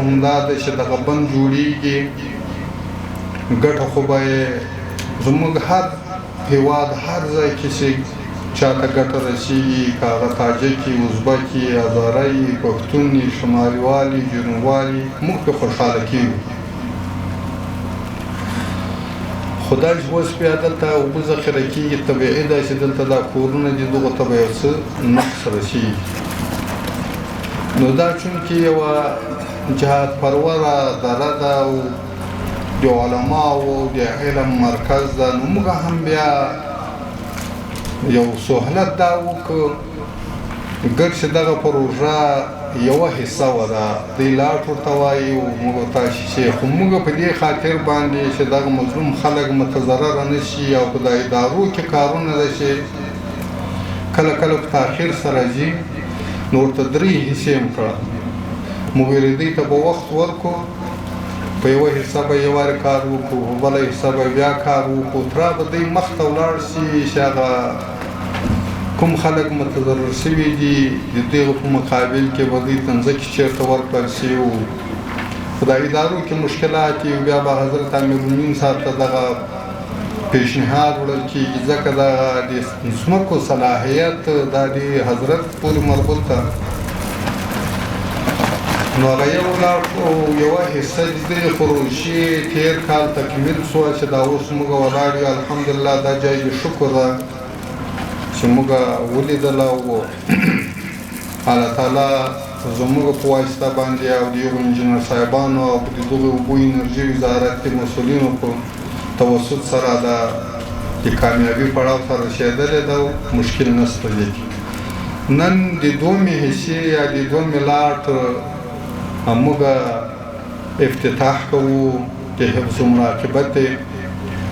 هم دا ده چې دغه بند جوړیږي، ګټه خو به یې زموږ هر هیواد هر ځای کې چې چاته ګټه رسیږي، که هغه تاجک وي، ازبک وي، هزاره وي، پښتون وي، شماليوال وي، جنوبوال وي، موږ پرې خوشحاله کېږو. خو دا چې اوس بیا دلته اوبه ذخیره کېږي، طبیعي ده چې دلته دا کورونه دي، دغو ته به یو څه نقص رسېږي. نو دا چونکې یوه جهاد پروره دره ده او د علماو د علم مرکز ده، نو موږ هم بیا یو سهولت دا وکړو، ګډ چې دغه پروژه یوه حصه وه، ده دی لاټ ورته وایي او موږ ورته چې خو موږ په دې خاطر باندې چې دغه مظلوم خلک متضرر نه شي او په دا ادارو کې کارونه ده چې کله کله په تاخیر سره ځي، نو ورته درې حصې هم کړه. موږ ویلې دوی ته به وخت ورکړو، په یوه حصه به یو وارې کار وکړو، په بله حصه به بیا کار وکړو، تر به دوی مخته ولاړ شي چې هغه کوم خلک متضرر شوي دي د دغه په مقابل کې به دوی ته مځکې چېرته ورکړل شي. او په دا ادارو کې مشکلات دي، بیا به حضرت امیرالمؤمنین صاحب ته دغه پیشنهاد وړل کېږي، ځکه دغه د ځمکو صلاحیت دا د حضرت پورې مربوط ده. نو هغه یو لاټ او یوه حصه د دغې پروژې تېر کال تکمیل شوه چې دا اوس موږ ولاړ یو. الحمدلله دا جای د شکر ده چې موږ ولیدله او الله تعالی زموږ په واسطه باندې او د یو انجینر صاحبانو او د دغه اوبو انرژي وزارت د مسؤلینو په توسط سره دا د کامیابي پړاو ته رسېدلې ده او مشکل نشته دې کې. نن د دومې حصې یا د دومې لاټ موږ افتتاح کوو د حفظ و مراقبت.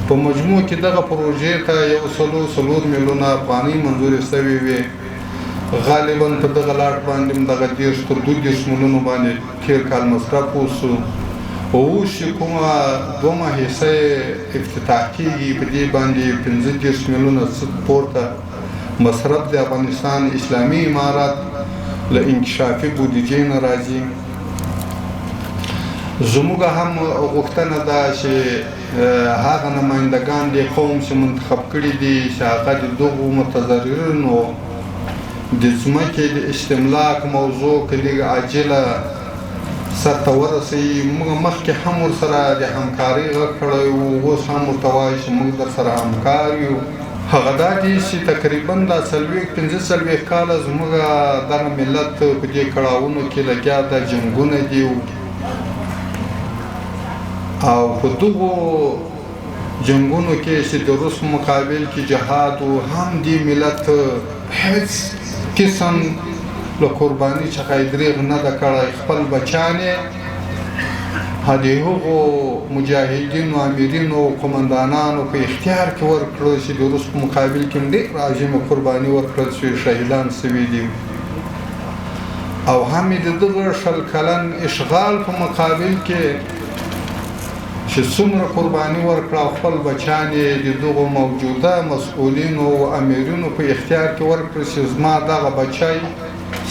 په مجموع کې دغه پروژې ته 104 میلیونه افغانۍ منظورې شوې وې. غالبا په دغه لاټ باندې هم دغه 30 تر 32 میلیونو باندې تېر کال مصرف وشو. او اوس چې کومه دومه حصه افتتاح کېږي، په دې باندې 35 میلیونه څه پورته مصرف د افغانستان اسلامي امارت له انکشافي بودیجې نه راځي. زموږ هم غوښتنه ده چې هغه نمایندګان د قوم چې منتخب کړي دي، چې هغه د دغو متضررینو د ځمکې د استملاک موضوع که لږ عاجله سرته ورسوي. موږ مخکې هم ورسره د همکارۍ غږ کړی و، اوس هم ورته وایو چې موږ در سره همکار یو. هغه دا دي چې تقریبا دا 40 45 کاله زموږ دغه ملت په دې کړاوونو کې لګیا ده، جنګونه دي او په دغو جنګونو کې چې د روس په مقابل کې جهاد و، هم دې ملت هېڅ قسم له قرباني څخه یې درېغ نه ده کړی. خپل بچیان یې د هغو مجاهدینو، امیرینو او قومندانانو په اختیار کې ورکړل چې د روس په مقابل کې هم ډېره عظیمه قرباني ورکړل شوې، شهیدان شوي دي. او هم یې د دغه 20 کلن اشغال په مقابل کې چې څومره قرباني ورکړه او خپل بچیان یې د دغو موجوده مسؤلینو او امیرینو په اختیار کې ورکړل چې زما دغه بچی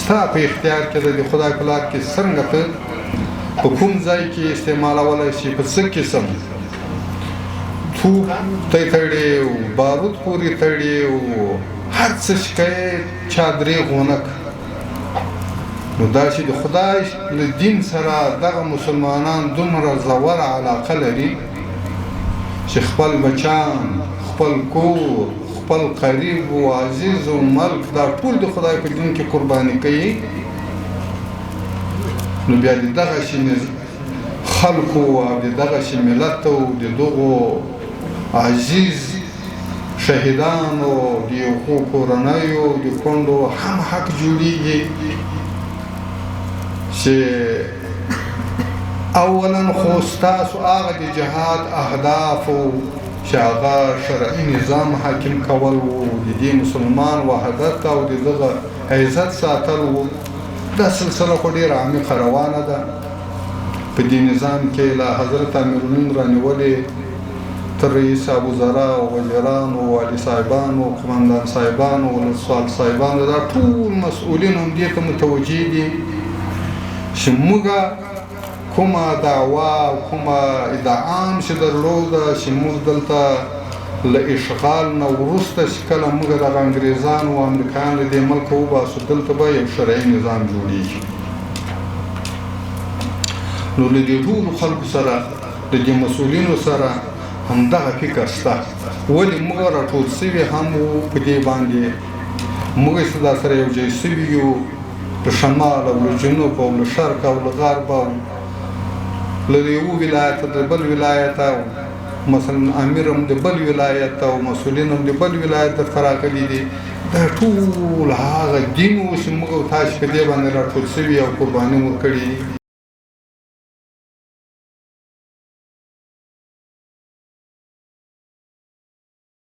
ستا په اختیار کې ده، د خدای په لار کې څرنګه ته په کوم ځای کې استعمالولی شي، په څه قسم توپ ته تړي او باروت پورې تړي او هر څه چې کوې چا درېغ ونه کړ. نو دا چې د خدای له دین سره دغه مسلمانان دومره ژوره علاقه لري چې خپل بچیان، خپل کور، خپل قریب او عزیز او ملک دا ټول د خدای په دین کې قرباني کوي، نو بیا د دغسې خلکو او د دغسې ملت او د دغو عزیز شهیدانو د هغو کورنیو د کونډو هم حق جوړیږي چې اولا خو ستاسو هغه د جهاد اهداف چې هغه شرعي نظام حاکم کول وو، د دې مسلمان وحدت او د دغه عزت ساتل وو. دا سلسله خو ډېره عمیقه روانه ده. په دې نظام کې له حضرت امیرالمؤمنین رانیولې تر رئیس وزرا او وزیرانو، والي صاحبانو، قومندان صاحبانو، ولسوال صاحبانو، دا ټول مسؤلین هم دې ته متوجه دي چې موږ کومه دعوا او کومه ادعا هم چې درلوده چې موږ دلته له اشغال نه وروسته چې کله موږ دغه انګریزان او امریکایان له دې ملکه وباسو، دلته به یو شرعي نظام جوړیږي. نو له دې ټولو خلکو سره، له دې مسؤلینو سره همدغه فکر شته. ولې موږ راټول شوي هم وو په دې باندې، موږ چې دا سره یو ځای شوي یو، له شمال او له جنوب او له شرق او له غرب او له یو ولایت د بل ولایت، او مثلا امیر هم د بل ولایت او مسؤلین هم د بل ولایت درته راغلي دي. دا ټول هغه دین و چې موږ او تاسو په دې باندې راټول شوي او قرباني مو ورکړي دي.